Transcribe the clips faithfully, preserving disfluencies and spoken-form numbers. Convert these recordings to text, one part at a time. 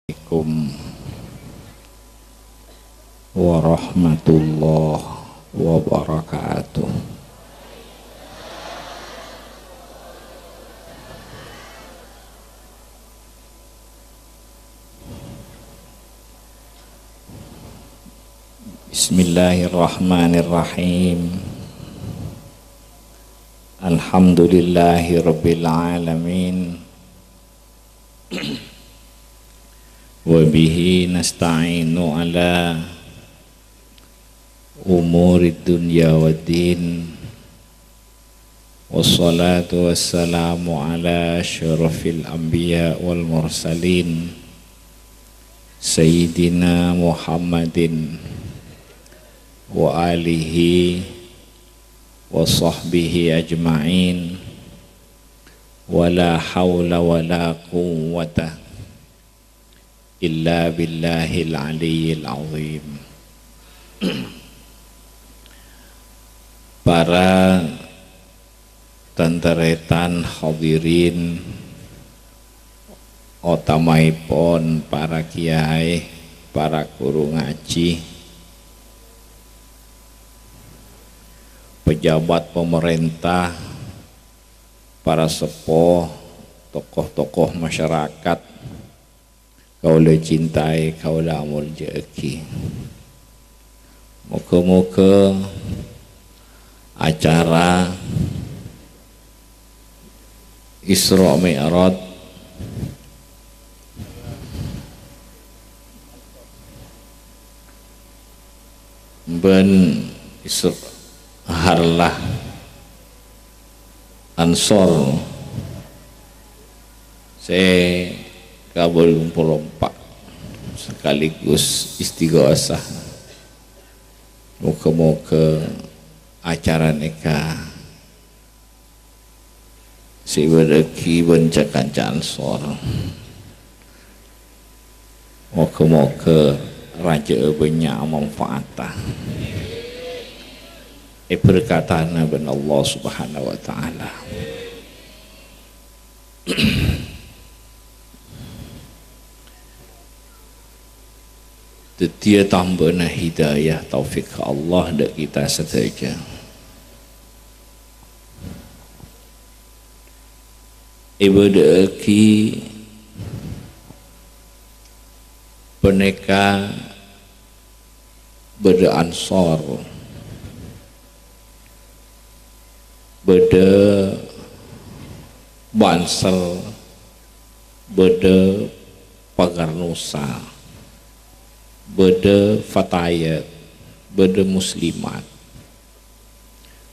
Assalamualaikum warahmatullahi wabarakatuh. Bismillahirrahmanirrahim. Alhamdulillahirabbil alamin. Wa bihi nasta'inu ala umurid dunya waddin. Wassalatu wassalamu ala asyrafil anbiya wal mursalin, Sayyidina Muhammadin wa alihi wa sahbihi ajma'in. Wa la haula wa la quwwata illa billahil aliyyil azim. Para tan-tarètan hadirin, otamaèpon para kiai, para ghuru ngajhi, pejabat pemerintah, para seppo, tokoh-tokoh masyarakat, kaulâ cintai, kaulâ amoljâ'aghi. Moghâ-moghâ acara Isra Mi'raj bân Isra Harlah Ansor sè kabâllung polo empa' sekaligus istighosah. Moghâ-moghâ acara nèka sè èbâdâ'aghi bân ca-kanca Ansor. Moghâ-moghâ rajâ'â bânnya' manfaata. Èberkatana bân Allah Subhanahu wa Ta'ala. Dhâddhiyâ tambâna hidayah taufik Allah dâ' kita sadhâjâ. Èbâdâ'aghi panèka bâdâ Ansor, bâdâ Bansel, bâdâ Pagar Nusa, bâdâ Fatayat, bâdâ Muslimat,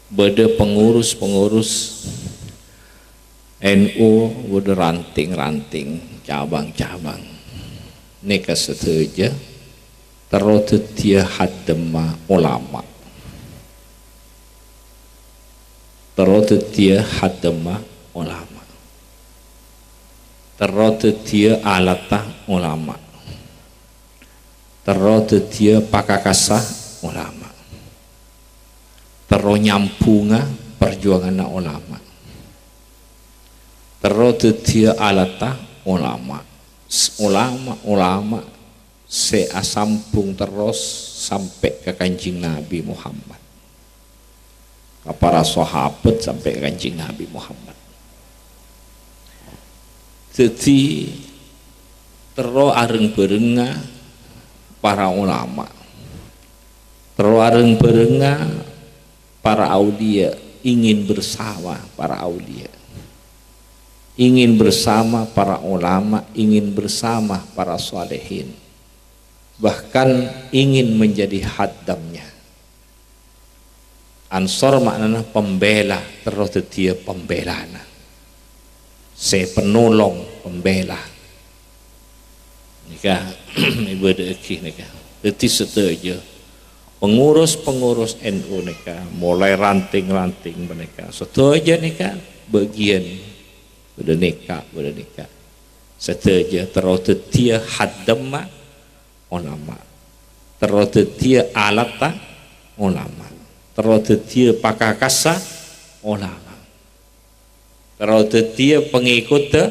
bâdâ pengurus-pengurus N U, bâdâ ranting-ranting, cabang-cabang. Nèka sadhâjâ terro dhâddhiyâ haddemma olama. Terro dhâddhiyâ haddemma olama. Terro dhâddhiyâ alatta olama. Terro dhâddhiyâ pakakassa olama. Terro nyambhungnga parjuwanganna olama. Terro dhâddhiyâ alatta olama. S-, olama-olama sè asambhung terros sampè' ka Kanjeng Nabi Muhammad. Ka para sahabat sampè' ka Kanjeng Nabi Muhammad. Dhâddhi, terro areng-bhârengnga para olama. Terro areng-bhârengnga para auliya, ingin bersama para auliya. Ingin bersama para ulama, ingin bersama para salihin. Bahkan ingin menjadi haddamnya. Ansor ma'nana pambela, terro dhâddhiyâ pambelana. Sè penolong, pambela. Nèka, èbâdâ'aghi nèka. Dhâddhi sadhâjâ pengurus-pengurus N U nèka, molaè ranting-ranting panèka, sadhâjâ nèka bâgiyân bâdâ nèka, bâdâ nèka. Sadhâjâ terro dhâddhiyâ haddamma olama. Terro dhâddhiyâ alatta olama. Terro dhâddhiyâ pakakassa olama. Terro dhâddhiyâ pangèkotta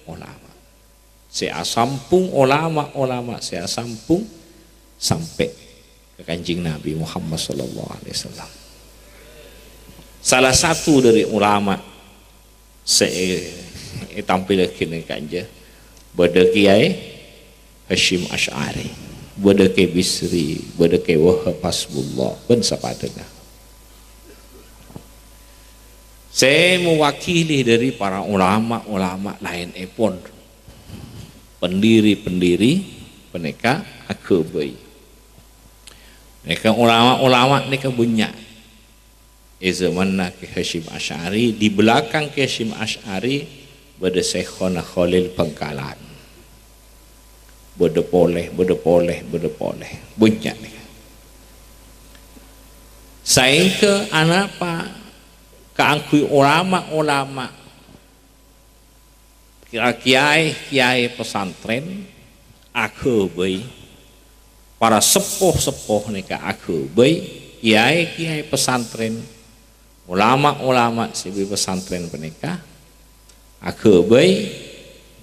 olama. sè asambhung, olama-olama sè asambhung sampè' ka Kanjeng Nabi Muhammad sallallahu alaihi wasallam. Salah satu dhâri olama sè è-, ètampillaghi neng kanja bâdâ Kèyaè Hasyim Asy'ari, bâdâ Kè Bisri, bâdâ Kè Wahab Hasbullah, bân sapadhâna. Sè mewakili dhâri para olama-olama laènèpon, pendiri-pendiri panèka aghâbây. Nèka olama-olama nèka bânnya'. È zamanna Kè Hasyim Asy'ari, di belakang Kè Hasyim Asy'ari bâdâ Syaikhona Kholil Bhângkalan. Bâdâ polè, bâdâ polè, bâdâ polè. Bânnya' nèka. Saèngghâ anapa kaangghuy olama-olama, kèyaè-kèyaè pesantren aghâbây, para seppo-seppo nèka aghâbây, kèyaè-kèyaè pesantren, olama-olama sè bi' pesantren panèka aghâbây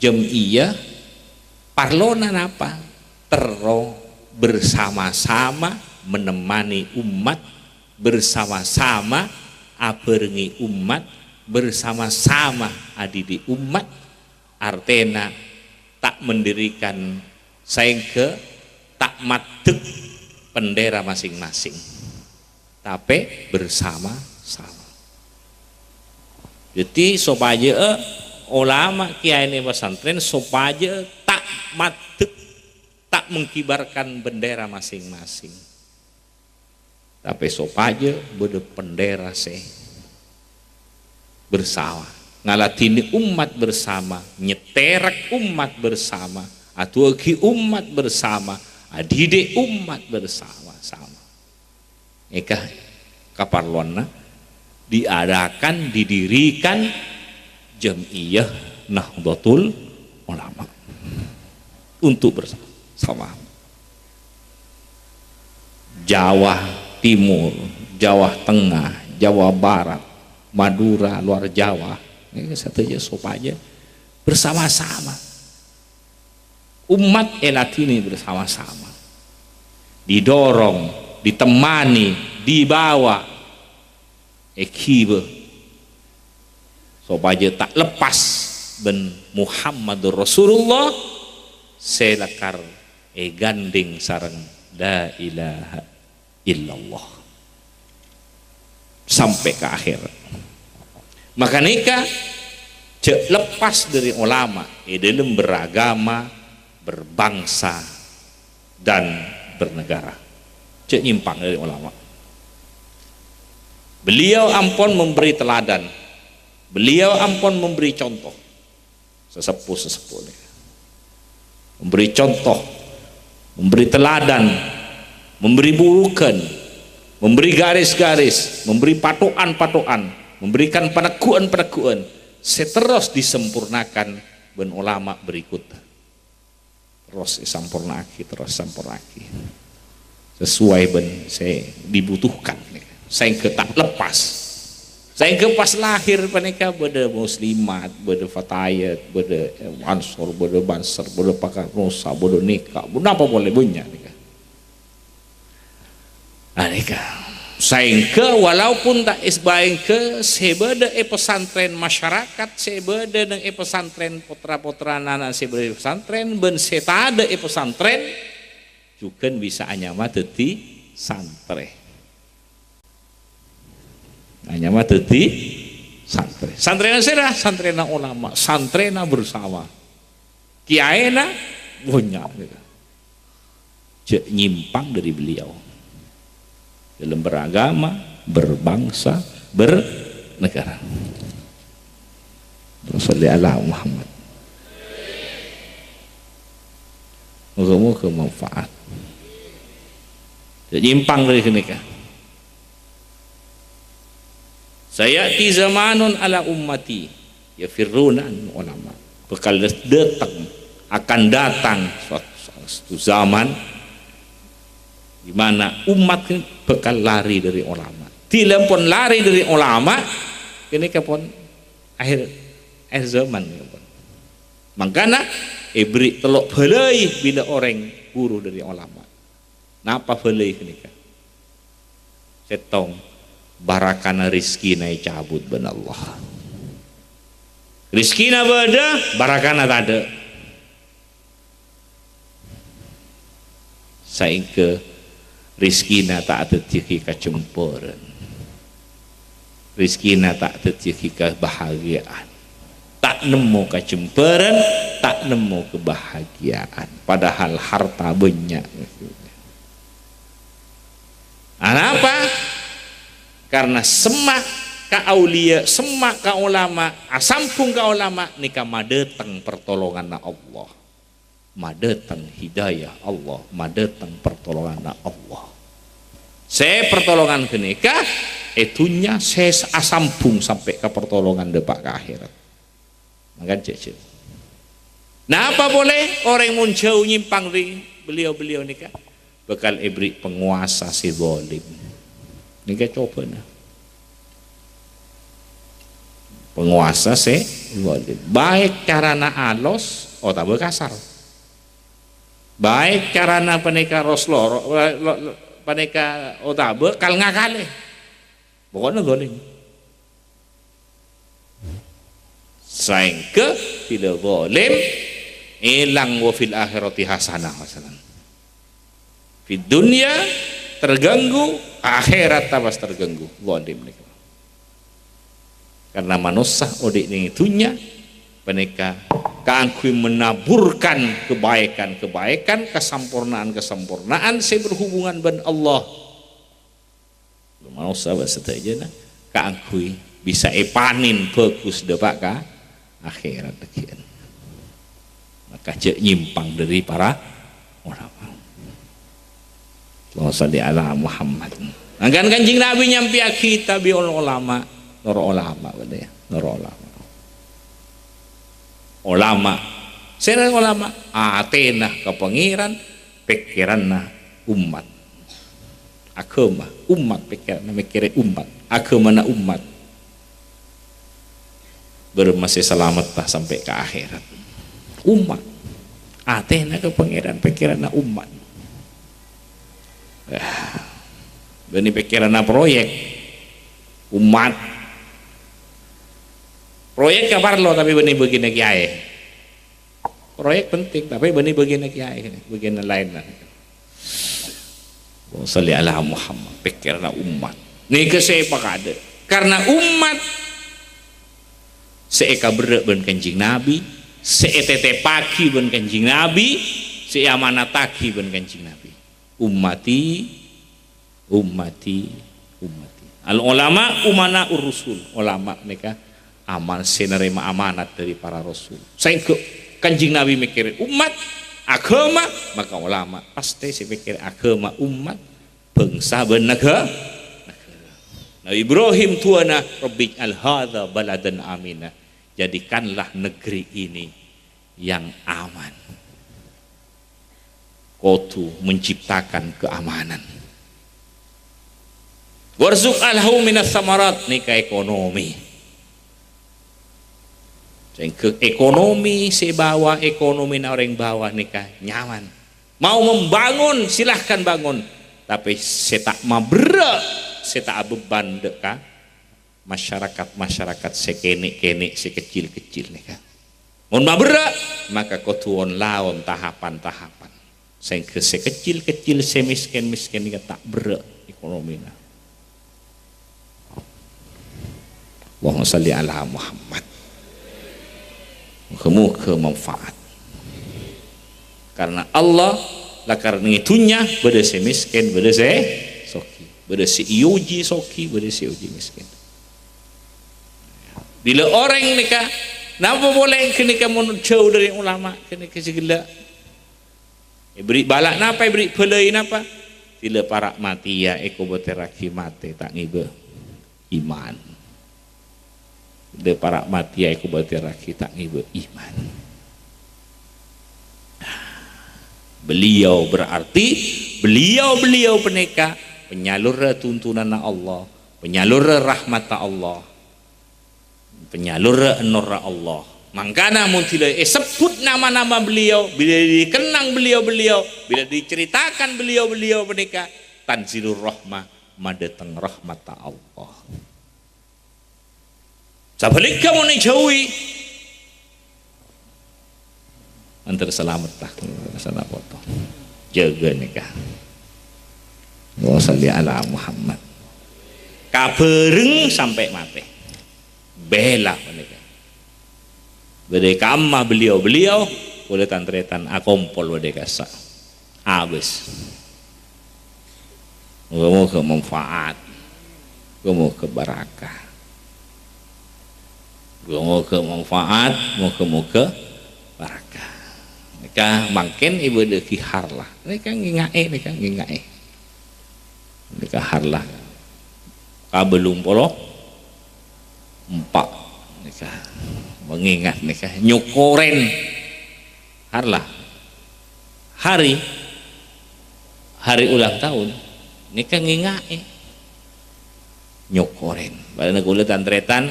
jam'iyah, parlona napa? Terro bersama-sama menemani umat, bersama-sama abhârengngè ommat, bersama-sama adhidhi' ommat, artèna ta' mendirikan saèngghâ ta' maddhek bendera masing-masing, tapè bersama-sama. Dhâddhi, sopajâ, eh, olama kèyaèna pesantren sopajâ ta' maddhek, ta' mengibarkan bendera masing-masing. Tapè sopajâ bâdâ bendera sè bersama, ngaladhini ommat bersama, nyètèrek ommat bersama, adu'aaghi ommat bersama, adhidhi' ommat bersama-sama. Èka kaparlowanna diadakan, didirikan Jam'iyah Nahdlatul Ulama untuk bersama. Jawa Timur, Jawa Tengah, Jawa Barat, Madura, luar Jawa, ini sadhâjâ sopajâ bersama-sama. Ommat èladhini bersama-sama. Didorong, ditemani, dibawa, èghibâ. Sopajâ ta' leppas bân Muhammadur Rasulullah sè lakar èghândhèng sareng la ilaha illallah. Sampè' ka akhèr. Maka nèka, jhâ' leppas dhâri olama è dhâlem beragama, berbangsa, dan bernegara. Jhâ' nyèmpang dhâri olama. Beliau ampon memberi teladan. Beliau ampon memberi contoh. Saseppo-saseppo nèka. Memberi contoh, memberi teladan, memberi burukan, memberi garis-garis, memberi patokan-patokan, memberikan panegghu'an-panegghu'an sè terros disempurnakan bân olama berikut. Terros èsampornaaghi, terros èsampornaaghi. Sesuai bân sè dibutuhkan, saèngghâ ta' leppas. Saèngghâ pas lahir panèka bâdâ muslimat, bâdâ fatayat, bâdâ, eh, ansor, bâdâ banser, bâdâ pakar nosa, bâdâ nèka, bâdâ napa polè bânnya' nèka. Nah, nèka. Saèngghâ walaupun ta' èsbaèngghâ sè bâdâ è pesantren, masyarakat sè bâdâ neng è pesantren, potra-potrana sè bâdâ è pesantren, bân sè tadâ' è pesantren, jhughân bisa anyama dhâddhi santrè. Anyama dhâddhi santrè. Santrèna sèra? Santrèna olama, santrèna bersama. Kèyaèna bânnya'. Jhâ' nyèmpang dhâri beliau. Dalam beragama, berbangsa, bernegara. Allahumma sholli ala Muhammad. Moga-moga manfaat. Jhâ' nyèmpang dhâri ghânèka. Sayati zamanun ala ummati yafirruna an ulama. Bakal dâteng, akan datang suatu, suatu zaman di mana umat ini bakal lari dari ulama. Dhilâ pon lari dari ulama, ghânèka pon akhir, akhir zaman, nèka pon. Mangkana, Èberri' tello' bâlâi bilâ orèng buru dhâri ulama. Napa bâlâi ghânèka? Sèttong, barakana rejhekkèna ècabut bân Allah. Rejhekkèna bâdâ, barakana tadâ'. Saèngghâ rejhekkèna ta' adhâddhiyâghi kacemporan. Rejhekkèna ta' adhâddhiyâghi kabahagiaan. Ta' nemmo kacemporan, ta' nemmo kabahagiaan. Padahal harta bânnya'. Anapa? Karena semma' ka auliya, semma' ka ulama, asambhung ka ulama, nèka madâteng pertolonganna Allah. Madâteng hidayah Allah, madâteng pertolonganna Allah. Sè pertolongan ghânèka è dhunnya, sè asambhung sampè' ka pertolongan dâpa' ka akhèrat. Mangkana jhâ'-jhâ'. Napa polè orèng mon jhâu nyèmpang dhâri beliau-beliau nèka? Bhâkal èberri' pangowasa sè zalim. Nèka cobâna. Pangowasa sè zalim. Baik carana alos otabâ kasar. Baik carana panèka ros loro, lo-, lo-, panèka otabâ kal-ngakalè. Pokokna zalim. Saèngghâ bilâ zalim, èlang, "Wa fil akhirati hasanah," masalan. Fid dunya terganggu, akhèrat ta' pas terganggu. Zalim nèka. Karena manossa odi' neng dhunnya panèka kaangghuy menaburkan kebaikan-kebaikan, kasampornaan-kasampornaan sè berhubungan bân Allah. Manossa bân sadhâjâna kaangghuy bisa èpanèn bhâghus dâpa' ka akhèrat dhâggi'ân. Maka jhâ' nyèmpang dhâri para ulama. Allahumma shalli ala Muhammad. Mangkana Kanjeng Nabi nyampèyaghi, "Tabi'ul ulama," noro' ulama, bâdâ ya, noro' ulama. Ulama, sèra ulama, atèna ka Pangèran, pèkkèranna ommat. Aghâma, ommat, pèkkèranna mèkkèrè ommat. Aghâmana ommat. Bârâmma sè salametta sampè' ka akhèrat? Ommat. Atèna ka Pangèran, pèkkèranna ommat. Ah, bânnè pèkkèranna proyek. Ommat. Proyek ka parlo, tapè bânnè bâgiyânna kèyaè. Proyek penting, tapè bânnè bâgiyânna kèyaè, bâgiyânna laènna. Allahumma shalli ala Muhammad, pèkkèranna ommat. Nèka sè èpakadâ'. Karena ommat sè èkaberrâ' bân Kanjeng Nabi, sè ètètèpaghi bân Kanjeng Nabi, sè èamanataghi bân Kanjeng Nabi. Ummati, ummati, ummati. Al ulama umana'ur rusul. Ulama nèka aman-, sè narèma amanat dhâri para rasul. Saèngghâ Kanjeng Nabi mèkkèrè ommat, aghâma, maka ulama pastè sè mèkkèrè aghâma, ommat, bhângsa bân naghâ-, naghârâ. Nabi Ibrahim du'âna, "Rabbij'al hadza baladan amina." Jadikanlah negeri ini yang aman. Kodhu menciptakan keamanan. "Warzuq ahlahu minas samarat," nèka ekonomi. Saèngghâ ekonomi sè bâbâ, ekonomina orèng bâbâ nèka nyaman. Mau membangun, silahkan bangun. Tapè sè ta' maberrâ', sè ta' abebban dâ' ka masyarakat-masyarakat sè kènè'-kènè', sè kecil-kecil nèka. Mon maberrâ', maka kodhu on-laon tahapan-tahapan. Saèngghâ sè kecil-kecil, sè mèskèn-mèskèn nèka ta' berrâ' ekonomina. Allahumma shalli ala Muhammad. Moghâ-moghâ manfaat. Karena Allah lakar neng dhunnya bâdâ sè mèskèn, bâdâ sè soghi, bâdâ sè èojhi soghi, bâdâ sè èojhi mèskèn. Bilâ orèng nèka, napa polè ghânèka mon jhâu dhâri ulama ghânèka sè ghellâ'? Èberri' bâlâi napa, èberri' bâlâi napa? Bilâ para' matèya èkobâtèrraghi matè ta' ngibâ iman. Bilâ para' matèya èkobâtèrraghi ta' ngibâ iman. Beliau berarti, beliau-beliau panèka panyalurra tuntunanna Allah, panyalurra rahmatta Allah, panyalurra norra Allah. Mangkana mon dhilâ èsebbhut nama-nama beliau, bilâ dikenang beliau-beliau, bilâ diceritakan beliau-beliau panèka, tanzilur rahmah, madâteng rahmatta Allah. Sabhâligghâ mon èjhâuwi, antar salamet ta, sana foto. Jâgâ nèka. Allahumma shalli ala Muhammad. Kabhâreng sampè' matè. Bella panèka. Bâdâ è kamma beliau-beliau, kaulâ tan-tarètan akompol bâdâ è kassa'. Abâs. Moga-moga manfaat. Moga-moga barakah. Moga-moga manfaat, moga-moga barakah. Nèka mangkèn ibâdâ'aghi harlah. Nèka ngènga'è, nèka ngènga'è. Nèka harlah. Kabâllung polo empa'. Nèka mengingat nèka nyokorèn. Harlah. Hari, hari ulang tahun, nèka ngènga'è. Nyokorèn. Bâdâna kaulâ tan-tarètan,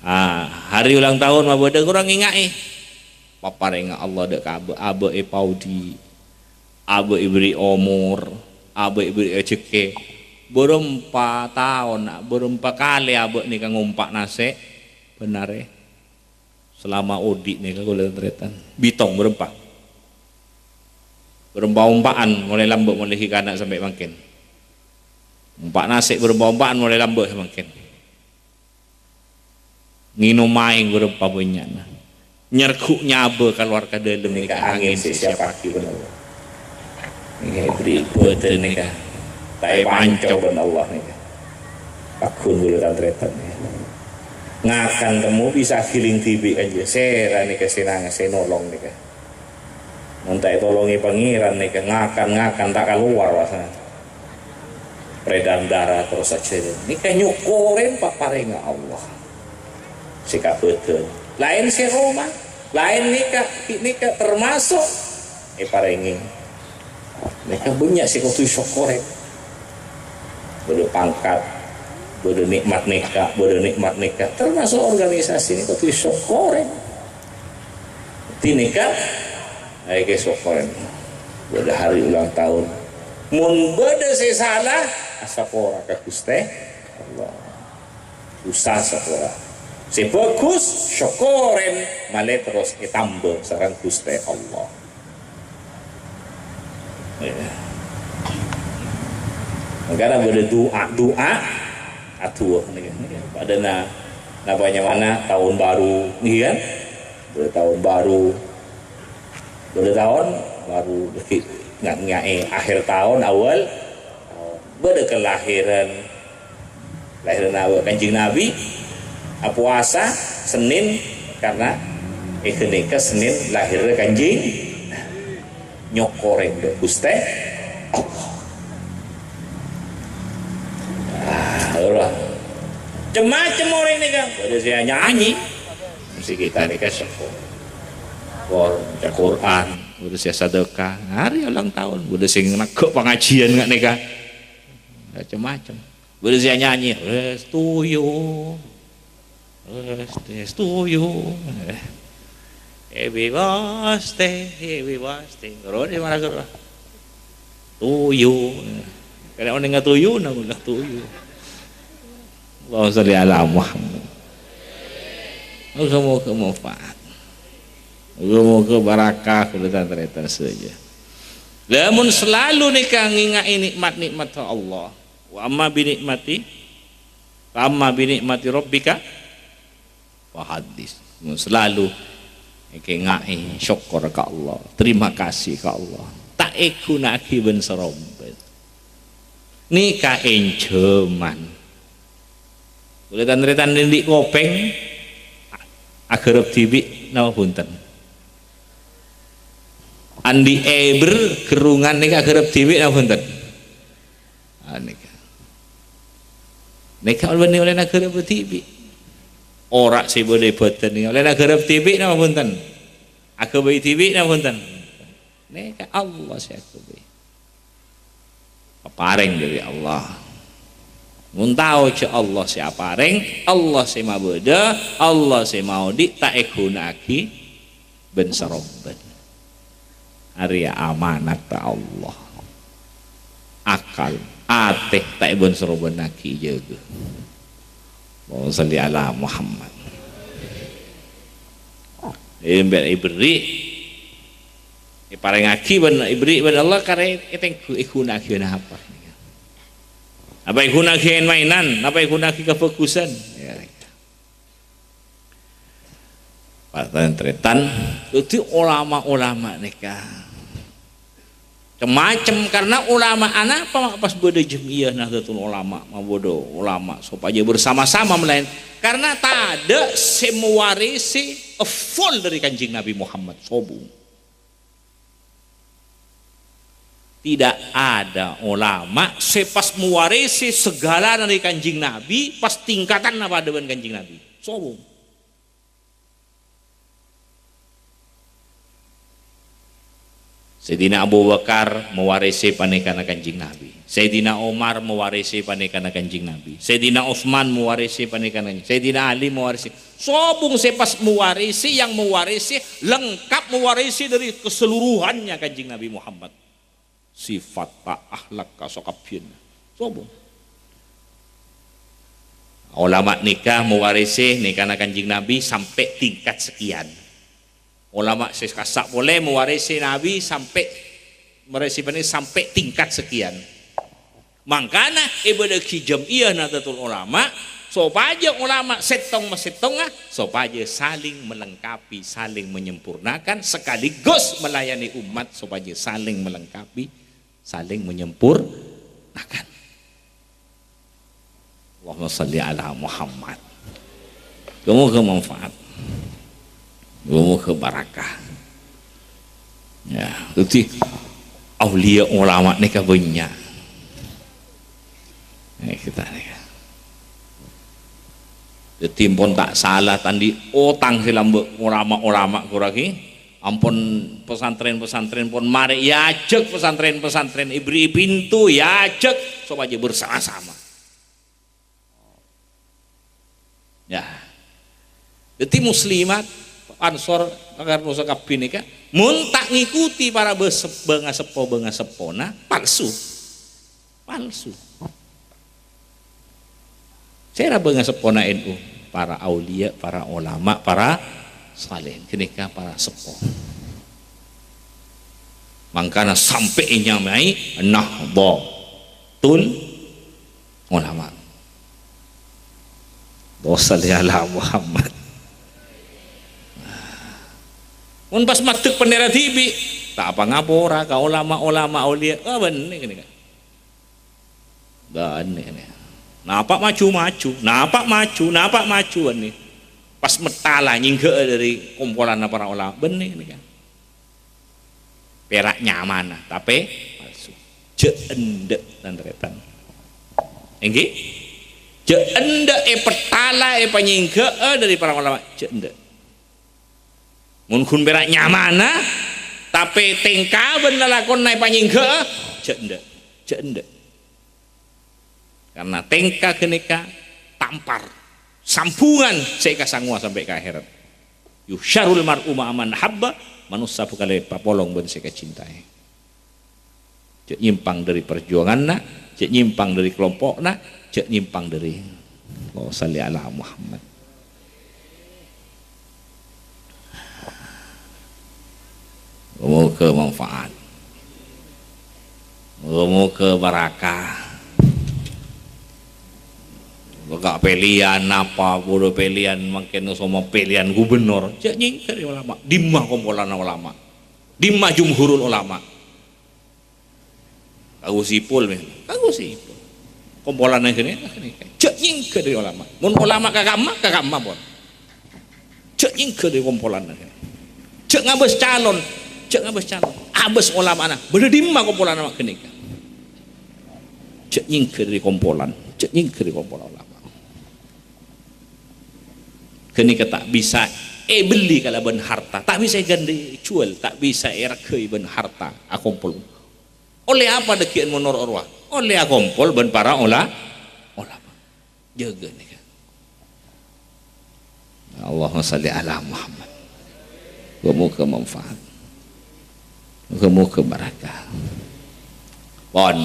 ah, hari ulang tahun mabâdâ korang ngènga'è. Paparèngnga Allah dâ' ka abâ', abâ' èpaodi, abâ' èbèrri' omor, abâ' èbèrri' rejhekkè. Bârâmpa taon, bârâmpa kalè abâ' nèka ngompa' nasè', bhender è. Salama odi' nèka kaulâ tan-tarètan. Bitong bârâmpa. Bârâmpa ompa'an molaè lambâ' molaè ghi' kana' sampè' mangkèn. Ompa' nasè' bârâmpa ompa'an molaè lambâ' mangkèn. Ngènom aèng bârâmpa bânnya'na. Nyerghu' nyabâ kalowar ka dâlem nèka angèn sè èsiappaghi bân Allah. Nèka èbèrri' bhâdhân nèka. Ta' èpanco bân Allah nèka. Pagghun kaulâ tan-tarètan nèka. Ngakan temmo bisa ghiling dhibi' kanjâ. Sèra nèka sè nang-, sè nolong nèka. Mon ta' ètolongè Pangèran nèka ngakan-ngakan ta' kalowar wasana. Peredaran darah terros ajhâlân. Nèka nyokorèn paparèngnga Allah. Sè kabâdâ'ân. Laèn sè roma, laèn nèka, ghi' nèka termasuk èparèngè. Nèka bânnya' sè kodhu èsokkorè. Bâdâ pangkat, bâdâ nè'mat nèka, bâdâ nè'mat nèka. Termasuk organisasi nèka kodhu èsokkorè. Dhinèka, aèngè sokkorèn. Bâdâ hari ulang tahun. Mon bâdâ sè sala, asapora ka Ghustè Allah. Dhusa sapora. Sè bhâghus, sokkorèn, malè terros ètambâ sareng Ghustè Allah. Iyâ. Mangkana bâdâ du'a, du'a, adu'a nèka, nèka. Padâna, napa nyamana taon baru, nèka kan? Bâdâ taon baru, bâdâ taon baru, lagi nga-, nga'è akhir taon, awal taon. Bâdâ kelahiran, lahirna Kanjeng Nabi, apowasa Senin karena è ghânèka Senin lahirra Kanjeng Nabi. Nyokorè dâ' Ghustè Allah. Ah, ora. Cem-macem orèng nèka, bâdâ sè nyanyi. Mesti kita nèka syukur. Maca Quran, bâdâ sè sadâkah, hari ulang tahun, bâdâ sè neggu' pangajiân nga' nèka. Macem-macem. Bâdâ sè nyanyi, "Wes tuyu. Wes, wes tuyu. Happy birthday, happy birthday." Terros di mana terros? Tuyu. Kena orang dengar tuyu, nama tuyu. Allahumma shalli ala Muhammad. Moga-moga manfaat. Moga-moga barakah kaulâ tan-tarètan sadhâjâ. Lamun selalu nèka ngènga'è nikmat-nikmat Allah. Wa amma bi ni'mati, fa amma bi ni'mati rabbika fahaddits. Selalu ngènga'è syukur ka Allah, terima kasih ka Allah. Ta' èghuna'aghi bân sarombhât. Nèka ènjhâman. Kaulâ tan-tarètan andi' kopèng, aghârâp dhibi' napa bhunten? Andi' èbher, ghârrungan nèka aghârâp dhibi' napa bhunten? Ah, nèka. Nèka ollèna, ollèna aghârâp dhibi'. Ora' sè bâdâ è bhâdhân nèka ollèna aghârâp dhibi' napa bhunten? Aghâbây dhibi' napa bhunten? Nèka Allah sè aghâbây. Paparèng dâri Allah. Mon tao jâ' Allah sè aparèng, Allah sè mabâdâ, Allah sè maodi', ta' èghuna'aghi bân-sarombân. Arèya amanatta Allah. Akal, atè ta' èbân-sarombânnaghi, èjâgâ. Allahumma shalli ala Muhammad. Èbâ-, èberri', èparèngaghi bân, èberri' bân Allah karè ètengghu, èghuna'aghi napa? Apa èghuna'aghi èn-maènan? Apa èghuna'aghi kabhâghusân? Ya. Tan-tarètan, dhâddhi olama-olama nèka cem-macem, karena olama anapa ma' pas bâdâ jam'iyah Nahdlatul Ulama, mabâdâ olama sopajâ bersama-sama melayan, karena tadâ' sè mewarisi full dâri Kanjeng Nabi Muhammad, sobung. Tidak ada olama sè pas mewarisi segala dâri Kanjeng Nabi, pas tingkatanna padâ bân Kanjeng Nabi. Sobung. Sayyidina Abu Bakar mewarisi panèkana Kanjeng Nabi. Sayyidina Umar mewarisi panèkana Kanjeng Nabi. Sayyidina Utsman mewarisi panèkana, Sayyidina Ali mewarisi. Sobung sè pas mewarisi, yang mewarisi, lengkap mewarisi dari keseluruhannya Kanjeng Nabi Muhammad. Sifat, ta-, akhlak, ka sakabbhiyânna. Sobung. Olama nèka mewarisi nèkana Kanjeng Nabi sampè' tingkat sekian. Olama sè kassa' polè mewarisi Nabi sampè', mewarisi bânnè sampè' tingkat sekian. Mangkana èbâdâ'aghi jam'iyah Nahdlatul Ulama, sopajâ olama sèttong-masèttonga, sopajâ saling melengkapi, saling menyempurnakan, sekaligus melayani umat, sopajâ saling melengkapi, saling menyempurnakan. Allahumma shalli ala Muhammad. Moga-moga manfaat. Moga-moga barakah. Ya, dhâddhi auliya olama nèka bânnya'. Nèka kita nèka. Dhâddhi ampon ta' sala ta' andi' otang sè lambâ' olama-olama korangè. Ampon pesantren-pesantren pon marè èajhâk, pesantren-pesantren èberri' pintu èajhâk sopajâ bersama-sama. Ya. Dhâddhi muslimat, ansor, akar dosa kabbhi nèka, mon ta' ngikuti para bes-, bângaseppo-bângaseppona, palsu. Palsu. Sèra bângaseppona N U? Para auliya, para olama, para salihin. Ghânèka para seppo. Mangkana sampè' ènyamaè Nahdlatul Ulama. Allahumma shalli ala Muhammad. Mon pas maddhek bhender dhibi', ta' apangapora ka olama-olama auliya. Ah, bânnè ghânèka. Bânnè, nè. Napa maju-maju, napa maju, napa maju, bânnè. Pas mettala nyèngghâ'â dâri kompolanna para olama, bânnè, nè, kan. Pèra' nyamana, tapè palsu. Jhâ' endâ', tan-tarètan. Èngghi? Jhâ' endâ' èpettala, èpanyèngghâ'â dâri para olama, jhâ' endâ'. Mon ghun pèra' nyamana, tapè tèngka bân lalakonna èpanyèngghâ'â, jhâ' endâ', jhâ' endâ'. Karna tèngka ghânèka tampar, sambhungan sè èkasangowa sampè' ka akhèrat. Yuhsyarul mar'u ma'a man ahabba, manossa bhâkal èpapolong bân sè èkacintaè. Jhâ' nyèmpang dâri parjuwanganna, jhâ' nyèmpang dâri kalompo'na, jhâ' nyèmpang dâri, Allahumma shalli ala Muhammad. Moga manfaat. Moga-moga barakah. Bâkal pèlèyan apa, bâdâ pèlèyan mangkèn soma pèlèyan gubernur. Jhâ' nyèngghâri ulama. Dimma kompolanna ulama? Dimma jumhurul ulama? Kanggo sipul, men. Kanggo sipul. Kompolanna ghânèka, ghânèka. Jhâ' nyèngghâri ulama. Mon ulama ka kamma, ka kamma pon. Jhâ' nyèngghâri kompolanna ghânèka. Jhâ' ngabâs calon, jhâ' ngabâs calon. Abâs olamana. Bâdâ dimma kompolanna ma' ghânèka? Jhâ' nyèngghâri kompolan, jhâ' nyèngghâri kompolan ulama. Ghânèka ta' bisa èbelli kalabân harta, ta' bisa èghândhi juwâl, ta' bisa èregghâi bân harta akompol. Ollè apa dhâggi'ân mon noro' rowa? Ollè akompol bân para ola-, olama. Jâgâ nèka. Allahumma shalli ala Muhammad. Moghâ-moghâ manfaat. Moghâ-moghâ barakah. Pon.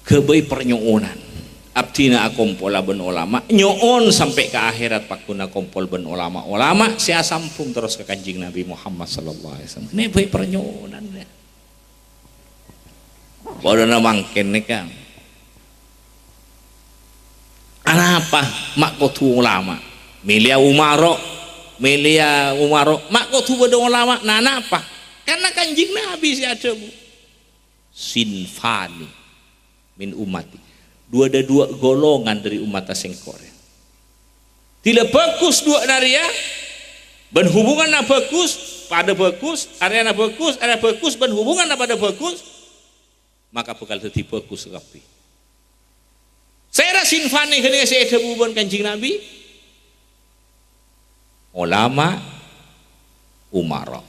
Ghâbây parnyo'onan. Abdhina akompola bân olama, nyo'on sampè' ka akhèrat pagghun akompol bân olama-olama sè asambhung terros ka Kanjeng Nabi Muhammad sallallahu alaihi wasallam. Nè bhâi parnyo'onan, nè. Polana mangkèn nèka. Anapa ma' kodhu olama? Mèlèya umaro, mèlèya umaro, ma' kodhu bâdâ olama. Nah, anapa? Karna Kanjeng Nabi sè adhâbu, "Sinfani min ummati." Dua, ada dua golongan dari umat sengko'. Dila bhâghus duwâ'na rèya, bân hubunganna bhâghus, padâ bhâghus, arèyana bhâghus, arèya bhâghus, bân hubunganna padâ bhâghus, maka bhâkal dhâddhi bhâghus kabbhi. Sèra sinfani ghânèka sè èdhâbu bân Kanjeng Nabi? Olama, umara.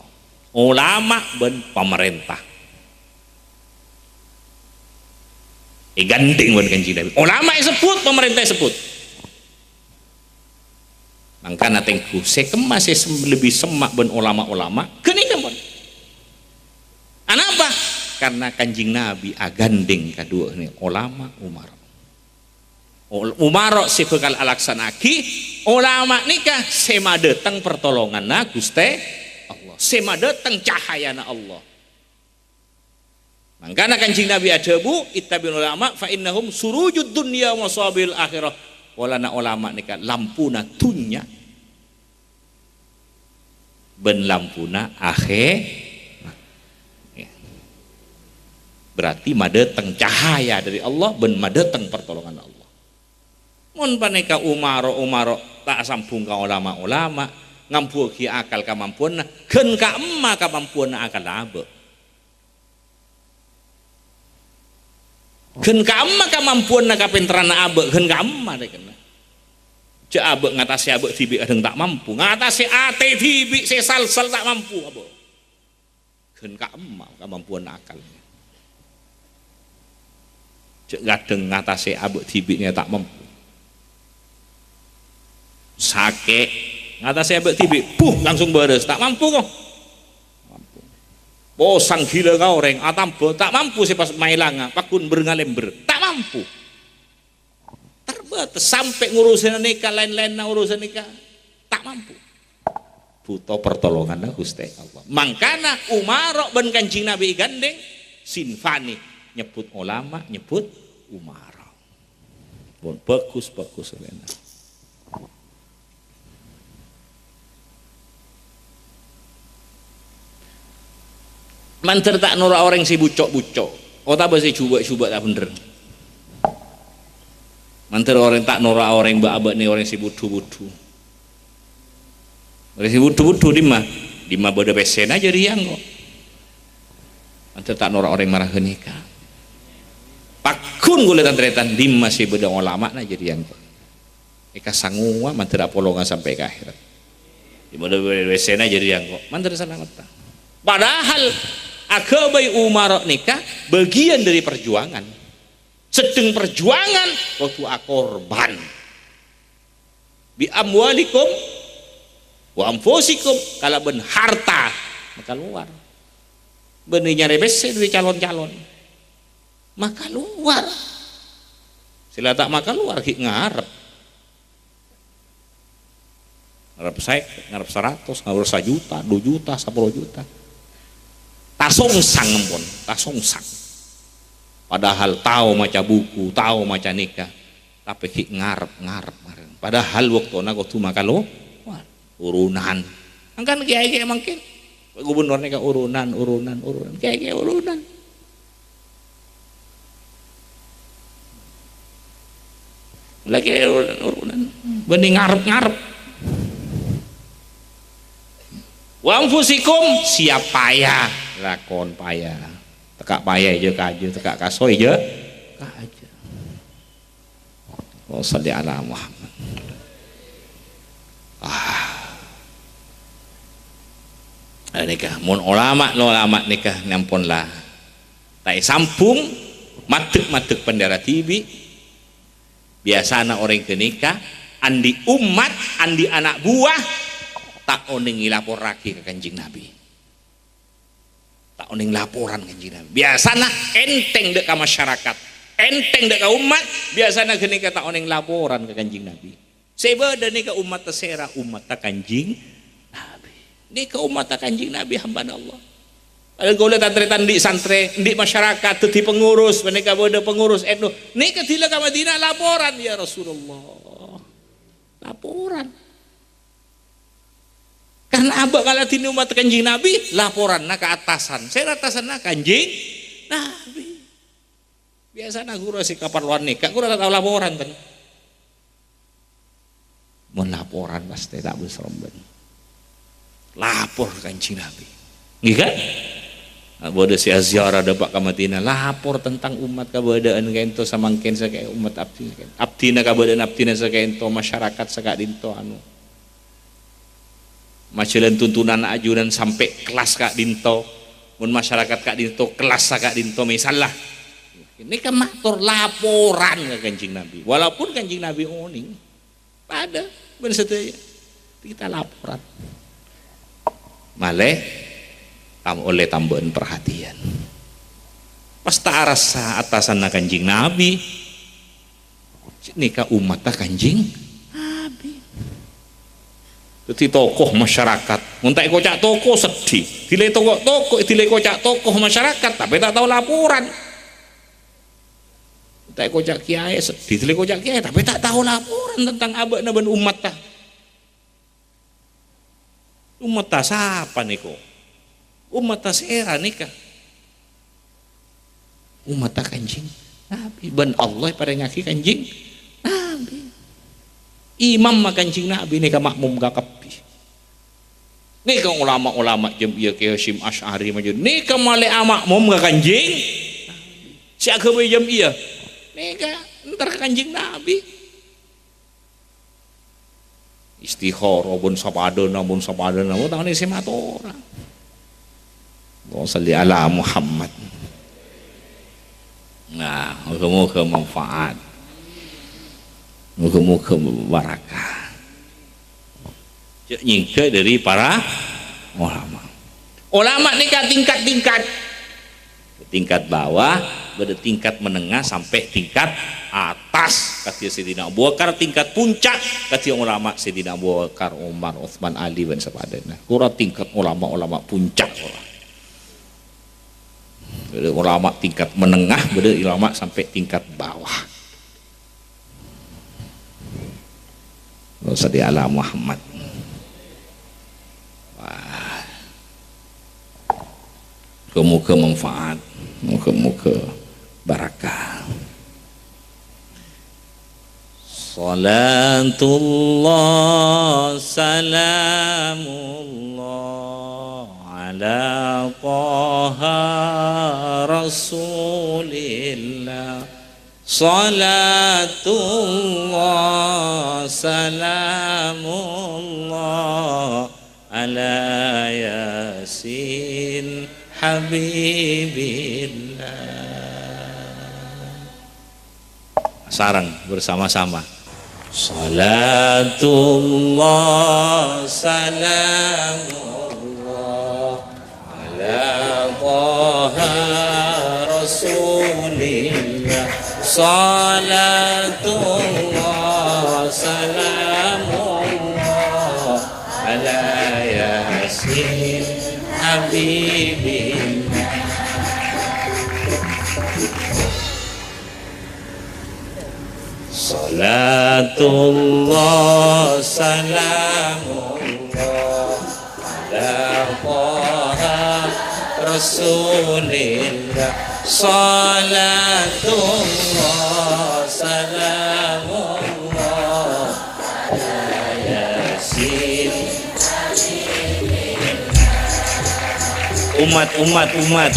Olama bân pamarènta. Èghândhèng bân Kanjeng Nabi. Olama èsebbhut, pamarènta èsebbhut. Mangkana tèngghu, sè kemma sè sem-, lebbi semma' bân olama-olama, ghânèka pon. Anapa? Karna Kanjeng Nabi aghândhèng kaduwâ nè, olama, umara. Ol-, umara sè bhâkal alaksana'aghi, olama nèka sè madhâteng partolonganna Ghustè Allah, sè madhâteng cahayana Allah. Mangkana Kanjeng Nabi adhâbu, "Ittabi'ul ulama fa innahum surujud dunya wa masabihul akhirah." Polana olama nèka lampuna dhunnya bân lampuna akhèrat. Ya. Berarti madhâteng cahaya dari Allah bân madhâteng partolongan Allah. Mon panèka umara-umara ta' sambhung ka olama-olama, ngambuwâghi akal kamampuwanna, ghân ka'emma kamampuwanna akalla abâ'. Ghân ka'emma kamampuwanna kapènterranna abâ', ghân ka'emma rèkenna. Jhâ' abâ' ngatasè abâ' dhibi' kadhâng ta' mampu, ngatasè atè dhibi' sè sal-sal ta' mampu abâ'. Ghân ka'emma kamampuwanna akal. Jhâ' kadhâng ngatasè abâ' dhibi' nè ta' mampu. Sakè', ngatasè abâ' dhibi', buh, langsung bârâs, ta' mampu, ko. Mampu. Posang ghilâ ka orèng, atamba, ta' mampu sè pas maèlanga, pagghun bâr-ngalèmbâr, ta' mampu. Terbatas, sampè' ngurusana nèka, laèn-laènna urusan nèka, ta' mampu. Bhuto partolonganna Ghustè Allah. Mangkana umara bân Kanjeng Nabi èghândhèng, sinfani, nyebbhut olama, nyebbhut umara. Pon bhâghus, bhâghus, saudara. Mandhâr ta' noro' orèng sè buco'-buco', otabâ sè jhubâ'-jhubâ' ta' bhendher. Mandhâr orèng ta' noro' orèng bâ'-abâ'na orèng sè budhu-budhu. Orèng sè budhu-budhu dimma? Dimma bâdâ pèssèna jârèya engko'. Mandhâr ta' noro' orèng mara ghânèka. Pagghun kaulâ tan-tarètan, dimma sè bâdâ olamana jârèya engko'. Èkasangowa mandhâr apolonga sampè' ka akhèrat. Dimma bâdâ pèssèna jârèya engko'. Mandhâr salametta. Padahal aghâbây umara nèka bâgiyân dâri parjuwangan. Sedheng parjuwangan kodhu akorban. "Bi amwalikum wa anfusikum," kalabân harta makalowar. Bânnè nyarè pèssè dâri calon-calon. Makalowar. Sè la ta' makalowar ghi' ngarep. Ngarep sèket, ngarep saratos, ngarep sajuta, du juta, sapolo juta. Tasongsang, empon, tasongsang. Padahal tao maca buku, tao maca nèka, tapè ghi' ngarep, ngarep, ngarep. Padahal bâktona kodhu makalowar. Urunan. Mangkana kèyaè-kèyaè mangkèn. Gubernur nèka urunan, urunan, urunan. Kèyaè-kèyaè urunan. Lagi urunan, urunan. Bânnè ngarep-ngarep. "Wa anfusikum," siap paya, lakon paya. Tekka' paya jâ kajâ, tekka' kasoy jâ kajâ. Allahumma shalli ala Muhammad. Ah. Nèka, mon olama, olama nèka nyampon la Ta' èsambhung, maddhek-maddhek bendera dhibi'. Biyasana orèng ghânèka andi' ommat, andi' ana' buwâ, ta' onèng èlaporraghi ka Kanjeng Nabi. Ta' onèng laporan Kanjeng Nabi. Biyasana ènthèng dâ' ka masyarakat, ènthèng dâ' ka ommat, biyasana ghânèka ta' onèng laporan ka Kanjeng Nabi. Sè bâdâ nèka ommatta sèra, ommatta Kanjeng Nabi. Nèka ommatta Kanjeng Nabi, hambana Allah. Padahal kaulâ tan-tarètan andi' santrè, andi' masyarakat, dhâddhi pengurus, panèka bâdâ pengurus N U. Nèka dhilâ ka Madinah laporan, "Ya Rasulullah." Laporan. Karena abâ' kaladhinè ommatta Kanjeng Nabi, laporanna ka atasan. Sè atasanna Kanjeng Nabi. Biyasana ghuru sè kaparlowan nèka, ghuru ta' tao laporan, ten. Mon laporan, pastè ta' bân-srombân. Lapor ka Kanjeng Nabi. Ngghi, kan? Nah, bâdâ sè aziarah dâpa' ka Madinah, lapor tentang ommat kabâdâ'ân ka'ènto samangkèn sakè-, ommat abdhi, abdhina kabâdâ'ân abdhina saka'ènto, masyarakat saka'dinto, anu. Majhâlân tuntunan ajunan sampè' kellas ka'dinto. Mon masyarakat ka'dinto, kellas saka'dinto, misal la. Nèka mator laporan ka Kanjeng Nabi. Walaupun Kanjeng Nabi onèng. Padâ bân sadhâjâ. Kita laporan. Malè, tam-, ollè tambâ'ân parhatèyan. Pas ta' arassa atasanna Kanjeng Nabi. Nèka ommatta Kanjeng Nabi. Dhâddhi tokoh masyarakat. Mon ta' èkoca' tokoh, seddhi. Dhilâ tokoh, tokoh, dhilâ èkoca' tokoh masyarakat, tapè ta' tao laporan. Ta' èkoca' kiyaè, seddhi. Dhilâ èkoca' kiyaè, tapè ta' tao laporan tentang abâ'na bân ommatta. Ommatta sapa nèko? Ommatta sèra nèka? Ommatta Kanjeng Nabi. Bân Allah èparèngaghi Kanjeng Nabi. Imamma Kanjeng Nabi nèka ma'mum kakabbhi. Nèka ulama-ulama jam'iyah Kè Hasyim Asy'ari majâ-, nèka malè ama'mum ka Kanjeng Nabi. Sè aghâbây jam'iyah. Nèka entar ka Kanjeng Nabi. Istikharah pon sapadâna, pon sapadâna, pon ta' onèng sè matora. Allahumma shalli ala Muhammad. Nah, moga-moga manfaat. Moga-moga barakah. Jhâ' nyèngghâ dâri para ulama. Ulama nèka tingkat-tingkat. Tingkat bawah, bâdâ tingkat menengah, sampè' tingkat atas. Kadhi Sayyidina Abu Bakar, tingkat puncak, kadhi ulama Sayyidina Abu Bakar, Umar, Utsman, Ali, bân sapadâna. Ora tingkat ulama-ulama puncak, ora. Bâdâ ulama tingkat menengah, bâdâ ulama sampè' tingkat bawah. Allahumma shalli ala Muhammad. Wah. Moga-moga manfaat. Moga-moga barakah. Salatullah, salamullah ala Taha Rasulillah. Salatullah, salamullah ala Yasin Habibillah. Sareng bersama-sama. Salatullah, salamullah ala Taha Rasulillah. Salatullah, salamullah ala Yasin Habibillah. Salatullah, salamullah ala Taha Rasulillah. Salatullah, salamullah ala Yasin. Umat, umat, umat.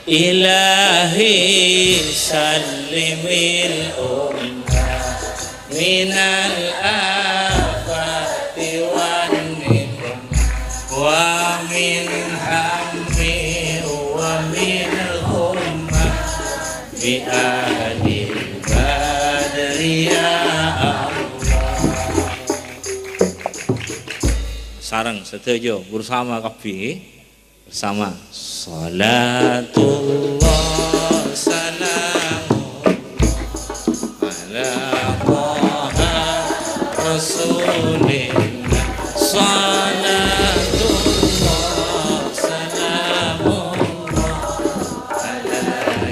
Ilahi sallimil umma minal afati wan nikma wa min hammi wa min hum Ahli badri ya Allah. Sareng sadhâjâ bersama kabbhi. Bersama. Salatullah salamullah ala Taha Rasulillah. Salatullah salamullah ala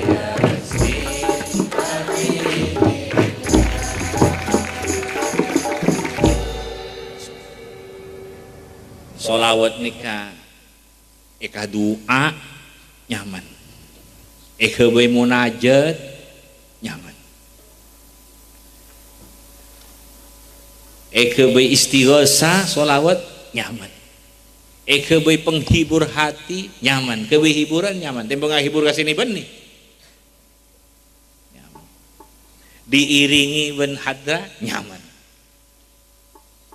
Yasin Habibillah. Shalawat nèka èkadu'a nyaman. Èghâbây monajat nyaman. Èghâbây istighosah, shalawat nyaman. Èghâbây penghibur hati nyaman. Ghâbây hiburan nyaman. Tèmbhâng aghibur ka sè nè-bânnè. Nyaman. Diiringi bân hadra nyaman.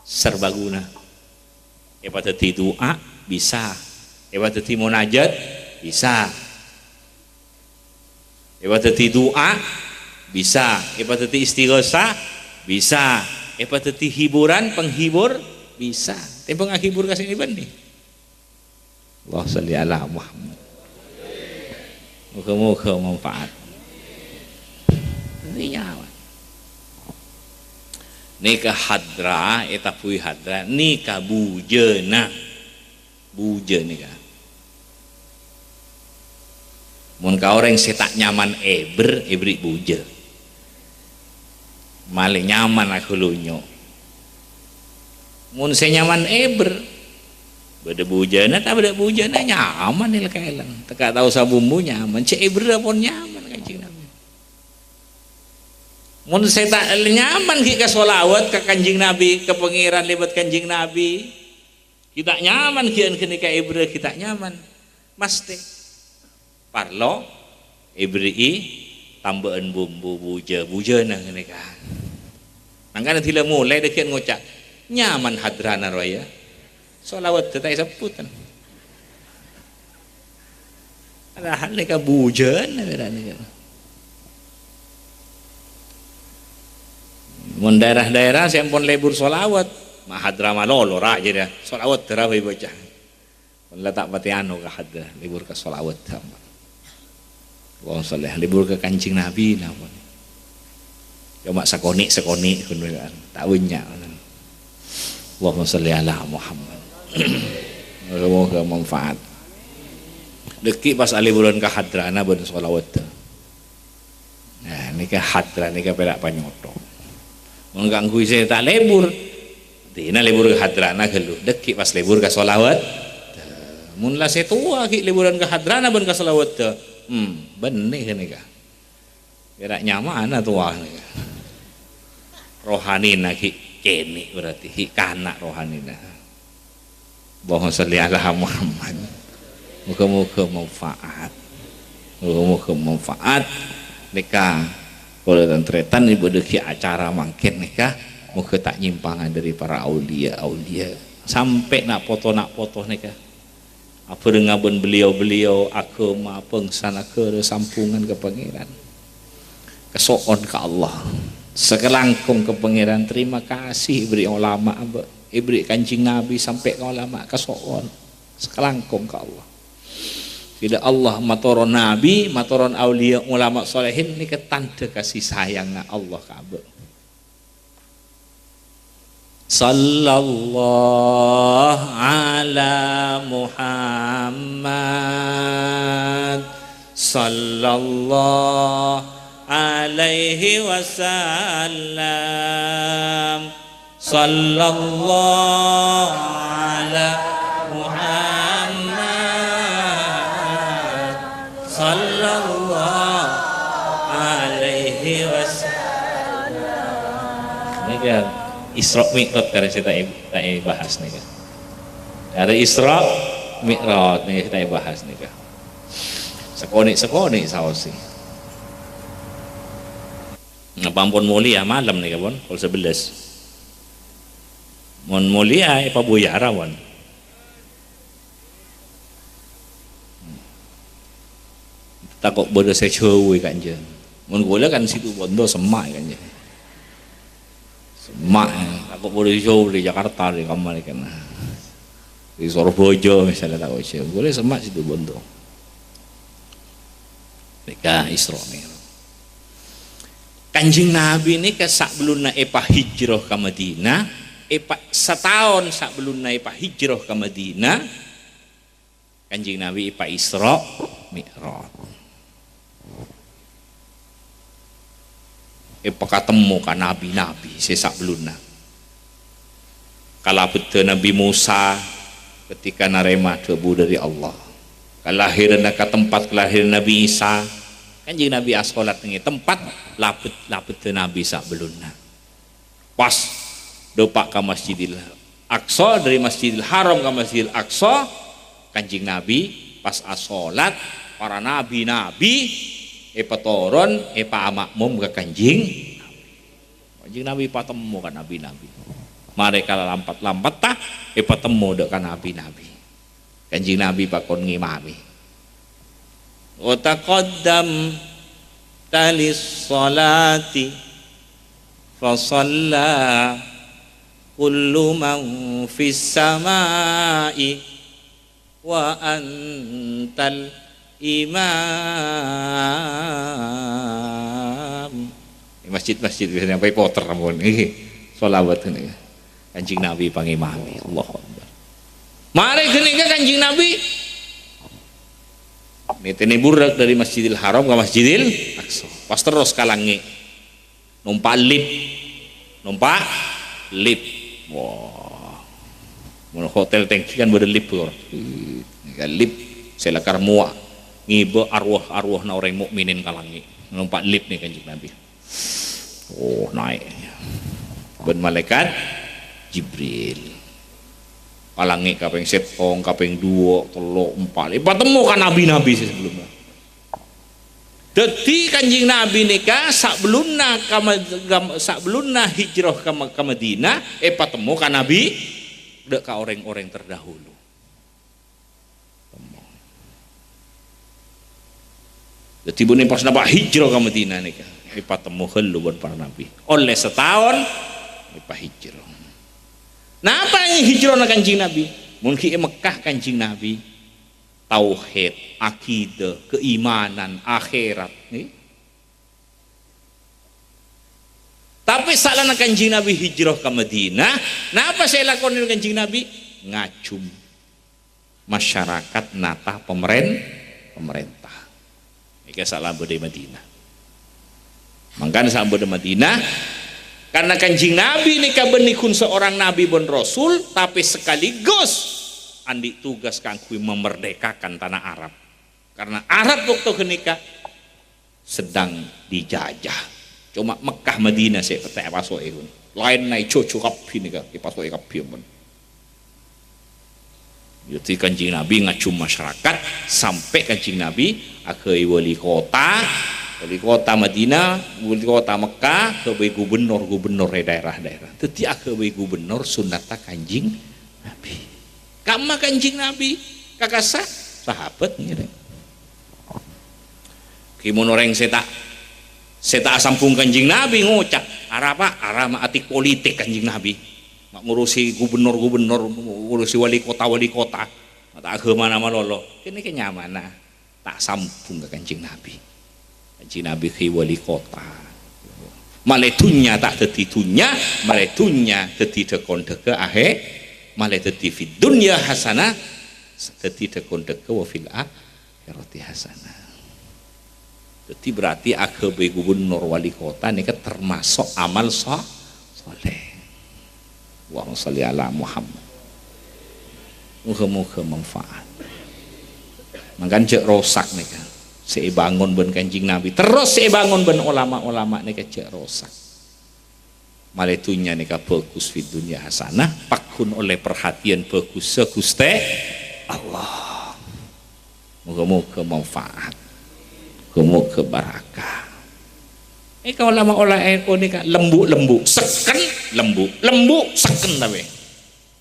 Serbaguna. Èpadhâddhi du'a bisa. Èpadhâddhi monajat bisa. Èpadhâddhi du'a bisa. Èpadhâddhi istighosah bisa. Èpadhâddhi hiburan, penghibur bisa. Tèmbhâng aghibur ka sè nè-bânnè. Allahumma shalli ala Muhammad. Moga-moga manfaat. Ini nyawa. Nèka hadra, ètabbhuwi hadra, nèka bujâna. Bujâ nèka. Mon ka orèng sè ta' nyaman èbher, èberri' bujâ. Malè nyaman aghâlunyo'. Mon sè nyaman èbher, bâdâ bujâna ta' bâdâ bujâna nyaman èl-kaèlan. Tèka tao sabumbu nyaman, cè' èbherrâ pon nyaman Kanjeng Nabi. Mon sè ta' nyaman ghi' ka shalawat ka Kanjeng Nabi, ka Pangèran lèbât Kanjeng Nabi, ghi' ta' nyaman ghi' ghânèka èbherrâ ghi' ta' nyaman. Mastè. Parlo èberri'i tambâ'ân bumbu bujâ-bujâna ghânèka. Mangkana dhila molaè dhâggi'ân ngoca', "Nyaman hadrana rowa ya." Shalawat ta' èsebbhut. Padahal nèka bujâna mèra nèka. Mon daerah-daerah sè ampon lebur shalawat, ma' hadra malolo ra jârèya. Shalawat dârâ bhâi bâca. Pon la ta' patè ano ka hadra, lebur ka shalawat, ampon. Allahumma shalli, lebur ka Kanjeng Nabi, napa. Coma sakonè'-sakonè', ghun, ta' bânnya'. Allahumma shalli ala Muhammad. Moga-moga manfaat. Dhâggi' pas aleburan ka hadrana bân shalawat. Nah, nèka hadra nèka pèra' panyotto. Mon kaangghuy sè ta' lebur, dina lebur ka hadrana ghâllu. Dhâggi' pas lebur ka shalawat. Mon la sè towa ghi' leburan ka hadrana bân ka shalawat. Hmm, bânnè ghânèka. Pèra' nyamana towa nèka. Rohanina ghi' kènè' berarti, ghi' kana' rohanina. Allahumma shalli ala Muhammad. Moga-moga manfaat. Moga-moga manfaat. Nèka, kaulâ tan-tarètan, bâdâ ghi' acara mangkèn nèka, moga ta' nyèmpangan dâri para auliya-auliya. Sampè' na' poto-na' poto nèka. Abhârengnga bân beliau-beliau, aghâma, bhângsa, naghârâ, sambhungan ka Pangèran. Kaso'on ka Allah. Sakalangkong ka Pangèran, terima kasih èberri' ulama, èberri' Kanjeng Nabi sampè' ka ulama, kaso'on. Sakalangkong ka Allah. Bilâ Allah matoron nabi, matoron auliya, ulama solehin, nèka tandhâ kasih sayangnga Allah ka abâ'. Sallallahu ala Muhammad. Sallallahu alaihi wasallam. Sallallahu ala Muhammad. Sallallahu alaihi wasallam. Nèka Isra Mi'raj karè sè ta' è-, ta' èbahas nèka. Karè Isra Mi'raj nèka sè ta' èbahas nèka. Sakonè'-sakonè' saosè. Napa ampon molèya malem nèka pon, pokol sebelas. Mon molèya èpabuyara pon. Tako' bâdâ sè jhâu è kanjeng. Mon kaulâ kan Situbondo semma' kan, ya. Semma', ya. Tako' polisi dari Jakarta, dari kamar kan. Dari Surabaya misalnya tako' sih. Kaulâ semma' Situbondo. Nèka Isra Mi'raj. Kanjeng Nabi nèka sabellunna èpahijrah ka Madinah, èpa-, sataon sabellunna èpahijrah ka Madinah, Kanjeng Nabi èpa-Isra Mi'raj. Èpakatemmo ka nabi-nabi sè sabellunna. Kalabedda Nabi Musa ketika narèma dhâbu dhâri Allah. Kalahiranna ka tempat kalahiran Nabi Isa, Kanjeng Nabi asolat neng tempat labed-, labedda nabi sabellunna. Pas dâpa' ka Masjidil Aqsa, dhâri Masjidil Haram ka Masjidil Aqsa, Kanjeng Nabi pas asolat, para nabi-nabi èpatoron, èpaama'mom ka Kanjeng Nabi. Kanjeng Nabi patemmo ka nabi-nabi. Marè kala lampat-lampatta, èpatemmo dâ' ka nabi-nabi. Kanjeng Nabi pakon ngimami. "Wa taqaddamta lis-shalati fa shalla kullu man fis sama'i wa antal imam." È masjid-masjid biasanya sampai poter ampon. Ngghi. Shalawat ini. Kanjeng Nabi pangimami. Allahu Akbar. Marè ghânèka Kanjeng Nabi nètènè buraq dhâri Masjidil Haram ka Masjidil Aqsa. Pas terros ka langngè'. Nompa' lift. Nompa' lift. Wah. Mon hotel tèngghi kan bâdâ lift, Bro. Nèka lift sè lakar mowa ngibâ arwah-arwahna orèng mukminin ka langngè'. Nompa' lift nèka Kanjeng Nabi. Oh, naè'. Bân malaikat Jibril. Palangngè' kapèng sèttong, kapèng duwâ', tello', empa'. Èpatemmo ka nabi-nabi sè sabellunna. Dhâddhi Kanjeng Nabi nèka sabellunna ka Ma-, ka, sabellunna hijrah ka Ma-, ka Madinah, èpatemmo ka Nabi, dâ' ka orèng-orèng terdahulu. Dhâddhi, bânnè pas napa' hijrah ka Madinah nèka, èpatemmo ghâllu bân para nabi. Ollè sataon, èpahijrah. Napa hijrahna Kanjeng Nabi? Mon ghi' è Mekkah Kanjeng Nabi, tauhid, akidah, keimanan, akhirat, ngghi. Tapè saellana Kanjeng Nabi hijrah ka Madinah, napa sè èlakonè Kanjeng Nabi? Ngajhum masyarakat nata pemeren-, pemerintah. Nèka saellana bâdâ è Madinah. Mangkana saellana bâdâ Madinah, karna Kanjeng Nabi nèka bânnè ghun seorang nabi bân rasul, tapè sekaligus andi' tugas kaangghuy memerdekakan tanah Arab. Karna Arab bâkto ghânèka sedang dijajah. Coma Mekkah Madinah sè ta' èpaso'è, ghun. Laènna èjhujhu kabbhi nèka, èpaso'è kabbhi, ampon. Dhâddhi Kanjeng Nabi ngajhum masyarakat, sampè' Kanjeng Nabi aghâbây wali kota, wali kota Madinah, wali kota Mekkah, aghâbây gubernur-gubernur è daerah-daerah. Dhâddhi aghâbây gubernur sunnatta Kanjeng Nabi. Kamma Kanjeng Nabi kakassa, sahabat ngèrèng. Ghi mon orèng sè ta', sè ta' asambhung Kanjeng Nabi ngoca', "Arapa? Ara ma' atik politik Kanjeng Nabi. Ma' ngurusi gubernur-gubernur, ngurusi wali kota-wali kota. Ma' ta' aghâmana malolo." Kènè' kè nyamana. Ta' sambhung ka Kanjeng Nabi. Kanjeng Nabi ghi wali kota. Malè dhunnya ta' dhâddhi dhunnya, malè dhunnya dhâddhi dhâkon-dhâghâ ahè-, malè dhâddhi fid dunya hasanah, dhâddhi dhâkon-dhâghâ wa fil akhirati hasanah. Dhâddhi berarti aghâbây gubernur wali kota nèka termasuk amal so-, soleh. Allahumma sholli ala Muhammad. Moga-moga manfaat. Mangkana jhâ' rosak nèka. Sè èbângon bân Kanjeng Nabi. Terros sè èbângon bân ulama-ulama nèka jhâ' rosak. Malè dhunnya nèka bhâghus fid dunya hasanah, pagghun ollè parhatèyan bhâghussa Ghustè Allah. Moga-moga manfaat. Moga-moga barakah. Èka ulama-ulama èko nèka lembu'-lembu', sekken, lembu', lembu', sekken tapè.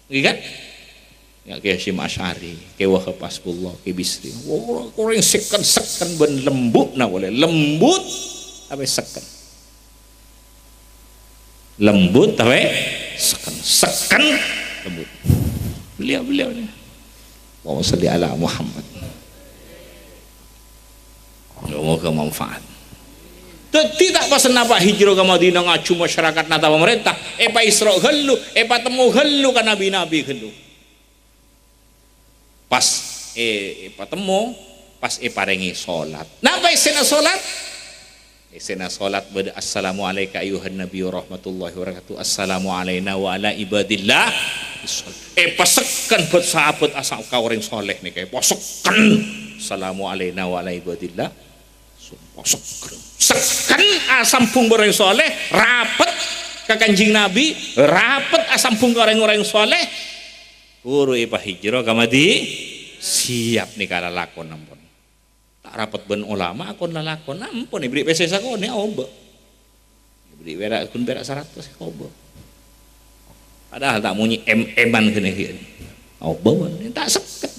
Ngghi kan? Ya, Kè Hasyim Asy'ari, Kè Wahab Hasbullah, Kè Bisri. Wah, orèng sekken-sekken bân lembu'na polè. Lembut. Tapè sekken. Lembut tapè sekken. Sekken lembut. Beliau, beliau ini. Allahumma sholli ala Muhammad. Moga manfaat. Dhâddhi ta' pas napa hijrah ka Madinah, ngajhu masyarakat nata pamarènta, èpa-Isra' ghâllu, èpatemmo ghâllu ka nabi-nabi ghâllu. Pas è-, èpatemmo, pas èparèngè solat. Napa èssèna solat? Èssèna solat bâdâ, "Assalamu alaika ayyuhan nabiyyu wa rahmatullahi wa barakatuh. Assalamu alaina wa ala ibadillah." Èpasekken bât-sabât asa-, ka orèng soleh nèka, èpasekken. "Assalamu alaina wa ala ibadillah." Èpasekken. Sekken asambhung bân orèng soleh, rapet ka Kanjeng Nabi, rapet asambhung ka orèng-orèng soleh. Buru èpahijrah ka Madi-, siap nèka lalakon ampon. Ta' rapet bân olama, akon lalakon, ampon èberri' pèssè sakonè', aobâ. Èberri' pèra', ghun pèra' saratos, aobâ. Padahal ta' monyè em-, eman ghânèka. Aobâ, bân, ta' sekken.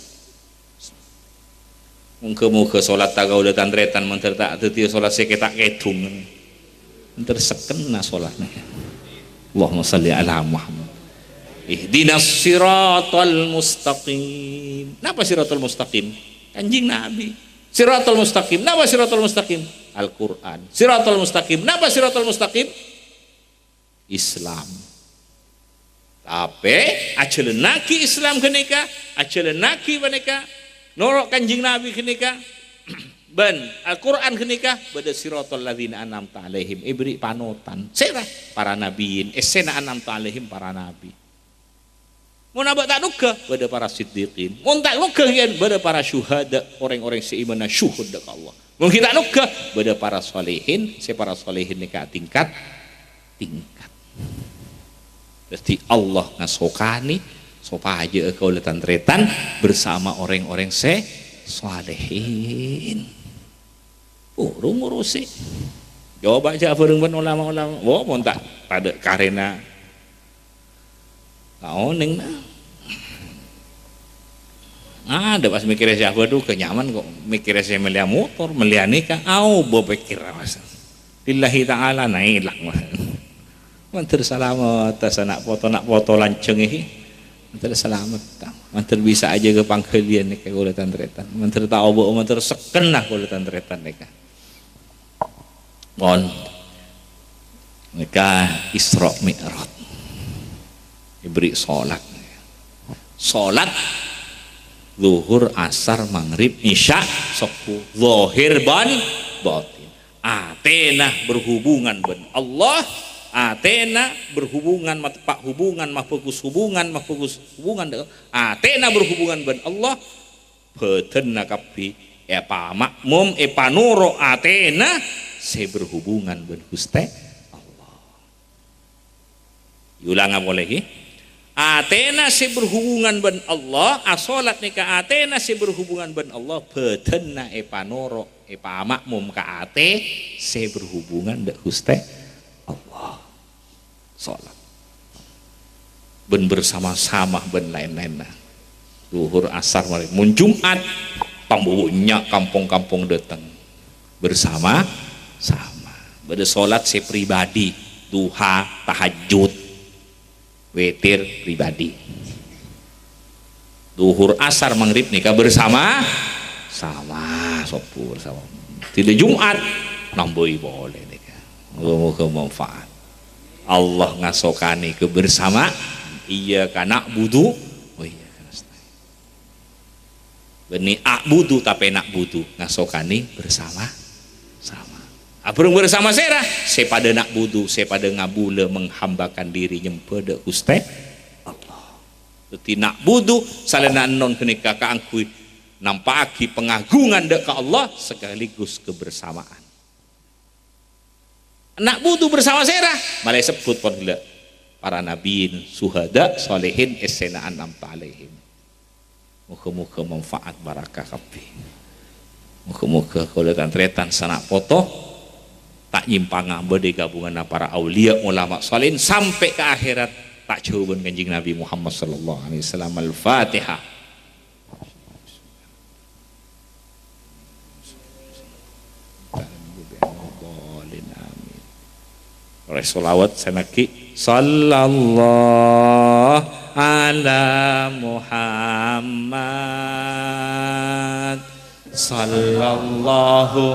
Moga-moga solatta kaulâ tan-tarètan mandhâr ta' dhâddhiyâ solat sè kèta' kèdhung. Mandhâr sekkenna solatna. Allahumma shalli ala Muhammad. Ihdinas siratal mustaqim. Napa siratal mustaqim? Kanjeng Nabi. Siratal mustaqim. Napa siratal mustaqim? Al-Qur'an. Siratal mustaqim. Napa siratal mustaqim? Islam. Tapè ajhâlânnaghi Islam ghânèka, ajhâlânnaghi panèka, noro' Kanjeng Nabi ghânèka, bân Al-Qur'an ghânèka, bâdâ siratal ladzina an'amta 'alaihim, èberri' panotan. Sèra? Para nabiyyin, èssèna an'amta 'alaihim, para nabi. Mon abâ' ta' nongghâ, bâdâ para siddiqin. Mon ta' nongghâ kèyan, bâdâ para syuhada, orèng-orèng sè imanna syuhud ka Allah. Mon ghi' ta' nongghâ, bâdâ para solehin, sè para solehin nèka tingkat-tingkat. Dhâddhi Allah ngasokanè sopajâ kaulâ tan-tarètan bersama orèng-orèng sè solehin. Buru ngurusè. Coba jhâ' bhâreng bân olama-olama. Wo, mon ta' tadâ' karèna. Ta' onèng, nah. Adâ' pas mèkkèrè sè abâdhu, ghi' nyaman kok. Mèkkèrè sè mellèya motor, mellèya nèka. Aobâ pèkkèr, Mas. Lillahi ta'ala, naèlak, Mas. Mandhâr salamet, sa na' poto, na' poto lanjhâng, ghi. Mandhâr salamet, ta. Mandhâr bisa ajâgâ pangghâliyân nèka kaulâ tan-tarètan. Mandhâr ta' aobâ, mandhâr sekkenna kaulâ tan-tarètan nèka. Pon. Nèka Isra Mi'raj. Èberri' solat. Solat Zuhur, Asar, Maghrib, Isya, Subuh. Zahir bân batin. Atèna berhubungan bân Allah, atèna berhubungan, mateppa' hubungan, mabhâghus hubungan, mabhâghus hubungan, atèna berhubungan bân Allah, bhâdhânna kabbhi èpama'mom, èpanoro' atèna sè berhubungan bân Ghustè Allah. Èolanga polè, ghi. Atèna sè berhubungan bân Allah, asolat nèka atèna sè berhubungan bân Allah, bhâdhânna èpanoro', èpama'mom ka atè sè berhubungan dâ' Ghustè Allah. Solat. Bân bersama-sama bân laèn-laènna. Zuhur, Asar, Maghrib. Mon Jum'at, tambâ bânnya' kampong-kampong dâteng. Bersama-sama. Bâdâ solat sè pribadi, duha, tahajjud, witir pribadi. Zuhur, Asar, Maghrib nèka bersama-sama, Subuh bersama. Dina Jum'at, nambâi polè nèka. Moga-moga manfaat. Allah ngasokanè kebersamaan. Iyyaka na'budu wa iyyaka nasta'in. Bânnè a'budu tapè na'budu, ngasokanè bersama-sama. Abhâreng bersama sèra? Sè padâ na'budu, sè padâ ngabulâ, menghambakan diri nyembhâ dâ' Ghustè Allah. Dhâddhi na'budu, salèna ennon ghânèka kaangghuy nampa'aghi pangagungan dâ' ka Allah sekaligus kebersamaan. Na'budu bersama sèra, malè sebbhut pon ghellâ'. Para nabiyyin, syuhada, sholihin, essèna an'amta 'alaihim. Moga-moga manfaat, barakah kabbhi. Moga-moga kaulâ tan-tarètan sana' poto ta' nyèmpanga bâdâ è gabunganna para auliya, ulama, sholihin, sampè' ka akhèrat ta' jhâu bân Kanjeng Nabi Muhammad sallallahu alaihi wasallam. Al-Fatihah. Oleh sholawat sanaghi. Sallallahu ala Muhammad. Sallallahu.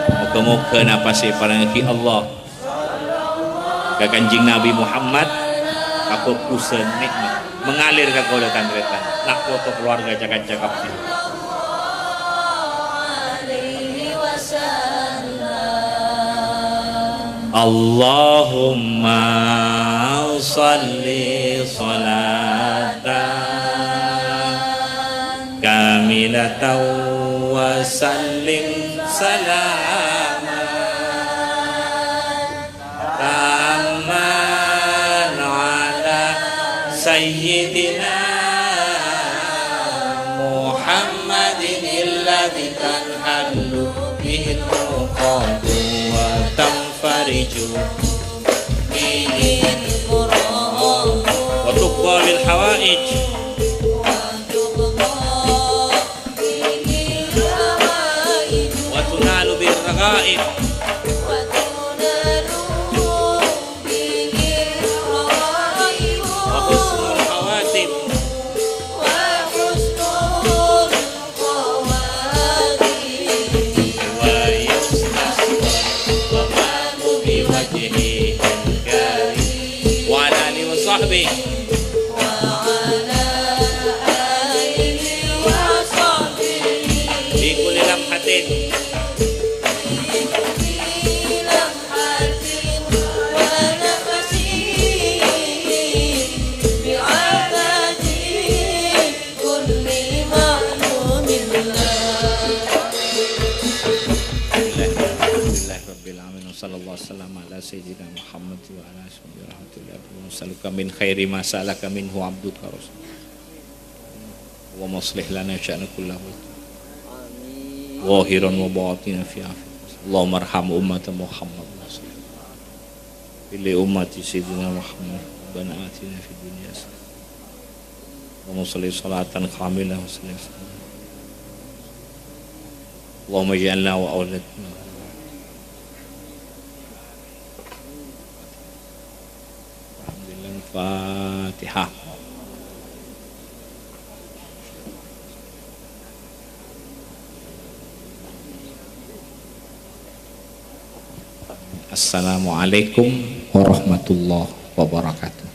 Moga-moga napa sè èparèngaghi Allah ka Kanjeng Nabi Muhammad kabhâghusân nè'mat mengalir ka kaulâ tan-tarètan, na' poto, kalowarga, ca-kanca kabbhi. Allahumma shalli shalatan kamilatan wa sallim salaman tamman ala sayyidina Muhammadin alladzi tanhallu bihil uqadu wa tanfariju bihil kurabu wa tuqda lil hawaij wa tunalu bir raghaib wa husnul khawatim wa yustasqa al-wafa'u bi wajhihil karim wa ala alihi wa sahbihi fi kulli lamhatin Alhamdulillahirabbil alamin. Wa sallallahu wasallam ala sayyidina Muhammad wa ala alihi wa sahbihi. Nas'aluka min khairi ma sa'alaka minhu abduka rasul. Allahumma aslih lana sya'na kullahu. Zahiran wa batinan fi afiyah. Allahumma arham ummata Muhammad. Fili ummati sayyidina Muhammad. Rabbana atina fid dunya hasanah. Allahumma shalli shalatan kamilah wa sallim. Allahumma ij'alna wa auladna. Alhamdulillah, Fatihah. Assalamualaikum warahmatullahi wabarakatuh.